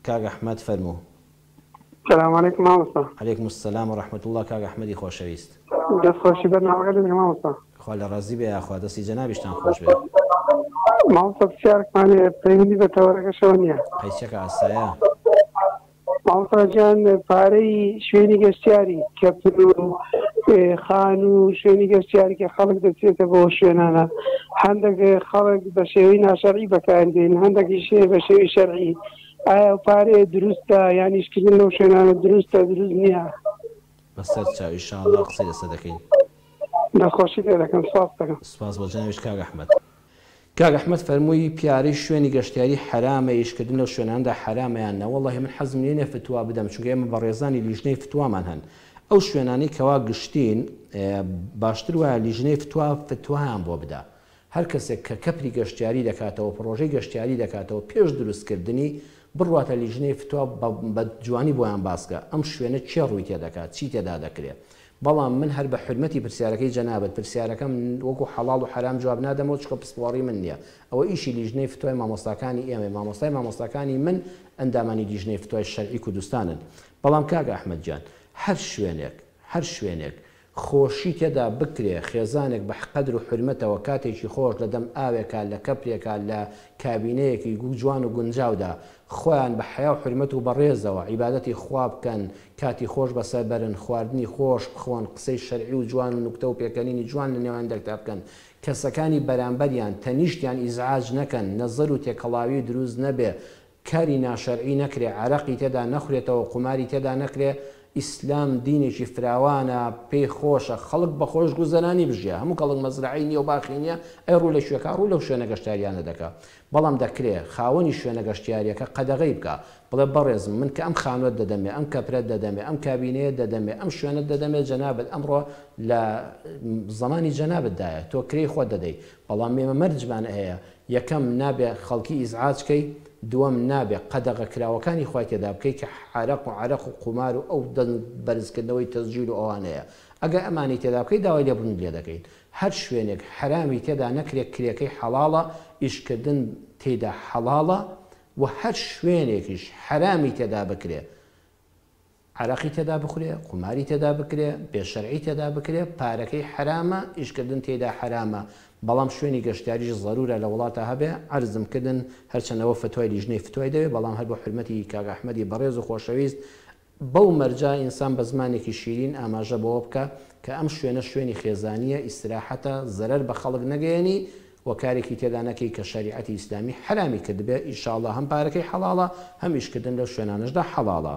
کاک ئەحمەد فەرموو. سلام علیکم مامۆستا. علیکم السلام و رحمە اللە کاک ئەحمەدی خۆشەویست. دەست خۆشی بەرنامەکە دەکەم مامۆستا. خوا لە ڕازی بێ یاخوا دەستی جەنابیشتان خۆش بێ. مامۆستا پرسیارێکمان هەیە پەیوەندی بە تەوەرەکەشەوە نییە. قەیچەکە ئاسایە. مامۆستا گیان پارەی شوێنی گەشتیاری کەپر و خان و شوێنی گەشتیاری کە خەڵک دەچێتە بۆ شوێنانە هەندێک خەڵک بە شێوەی ناشەرعی بەکاردێن هەندێکیش بە شێوەی شەرعی ئایا ئەو پارەیە دروستە یان ئیشکردن لەو شوێنانە دروستە دروست نییە؟ بەسەر چاو ئیشاڵڵا قسەی لەسەر دەکەین. دەستخۆشی لێ دەکەم سوپاست دەکەم. سوپاس بۆ جەنابیشت کاک ئەحمەد. کاک ئەحمەد فەرمووی پیارەی شوێنی گەشتیاری حەرامە ئیشکردن لەو شوێنانەدا حەرامە یان نە وەڵاهی من حەزم لێ نیە فتوا بدەم چونکە ئێمە بەڕێزانی لیژنەی فتوامان هەن ئەو شوێنانەی کەوا گشتین باشتر وایە لیژنەی فتوا فتوایان بۆ بدا هەر کەسێک کە کەپری گەشتیاری دەکاتەوە، پڕۆژەی گەشتیاری دەکاتەوە، پێش دروستکردنی، بڕواتە لیژنەی فتوا بە جوانی بۆیان باس کە ئەم شوێنە کێ ڕووی تێدەکات، چی تێدا دەکرێ. بەڵام من هەر بە حورمەتی پرسیارەکەی جەنابت، پرسیارەکەم وەکو حەڵاڵ و حەرام جواب نادەمەوە چونکە پسپۆڕی من نییە. ئەوە ئیشی لیژنەی فتوای مامۆستاکانی ئێمەیە، مامۆستای مامۆستاکانی من ئەندامانی لیژنەی فتوای شەرعی کوردستانن. بەڵام کاک ئەحمەد گیان، هەر شوێنێک، هەر شوێنێک خۆشی تێدا بکرێ، خێزانێک بە قەدر و حورمەتەوە کاتێکی خۆش لە دەم ئاوێکا، لە کەپرێکا، لە کابینەیەکی جوان و گونجاودا، خۆیان بە حەیا و حورمەت و بەڕێزەوە عیبادەتی خوا بکەن، کاتی خۆش بەسەر بەرن، خواردنی خۆش بخۆن، قسەی شەرعی و جوان و نوکتە و پێکەنینی جوان لە نێوەندەکدا بکەن، کەسەکانی بەرامبەریان، تەنیشتیان ئیزعاج نەکەن، نەزەر و تێکەڵاوی دروست نەبێ، کاری ناشەرعی نەکرێ، عەرەقی تێدا نەخورێتەوە، قوماری تێدا نەکرێ، ئیسلام دینێکی فراوانە، پێی خۆشە خەڵک بە خۆشگوزەرانی بژیێ، هەموو کەڵک مەزرەعەی نییە و باخی نییە، ئەی ڕوو لە کوێ کا؟ ڕوو لەو شوێنە گەشتاریانە دەکا. بەڵام دەکرێ خاوەنی شوێنە گەشتیارییەکە قەدەغەی بکا، بڵێ بەڕێزم من کە ئەم خانووەت دەدەمێ، ئەم کەپرەت دەدەمێ، ئەم کابینەیەت دەدەمێ، ئەم شوێنەت دەدەمێ، جەنابت ئەمڕۆ لە زەمانی جەنابت دایە، تۆ کرێی خۆت دەدەی، بەڵام ئێمە مەرجمان هەیە، یەکەم، نابێ خەڵکی ئیزعاج کەی، دووەم، نابێ قەدەغە کراوەکانی خوای تێدا بکەی کە حەرەق و عەرەق و قومار و ئەو دەنگ بەرز کردنەوەی تەسجیل و ئەوانەیە، ئەگەر ئەمانەی تێدا بکەی داوای لێبوردنت لێ دەکەین. هەر شوێنێک حەرامی تێدا نەکرێ کرێکەی حەڵاڵە، ئیش کردن تێیدا حەڵاڵە و هەر شوێنێکیش حەرامی تێدا بکرێ عەرەقی تێدا بخورێ، قوماری تێدا بکرێ، بێ شەرعی تێدا بکرێ، پارەکەی حەرامە، ئیشکردن تێیدا حەرامە، بەڵام شوێنی گەشتیاریش زەرورە لە وڵاتا هەبێ، عەرزم کردن هەرچەند ئەوە فتوای لیژنەی فتوای دەوێ، بەڵام هەر بۆ حورمەتی کاک ئەحمەدی بەڕێز و خۆشەویست، بەو مەرجە ئینسان بە زمانێکی شیرین ئاماژە بەوە بکا کە ئەم شوێنە شوێنی خێزانییە، ئیستراحەتە، زەرەر بە خەڵک نەگەیەنی و کارێکی تێدا نەکەی کە شەریعەتی ئیسلامی حەرامی کردبێ، ئیشاڵڵا هەم پارەکەی حەڵاڵە، هەم ئیشکردن لەو شوێنانەشدا حەڵاڵە.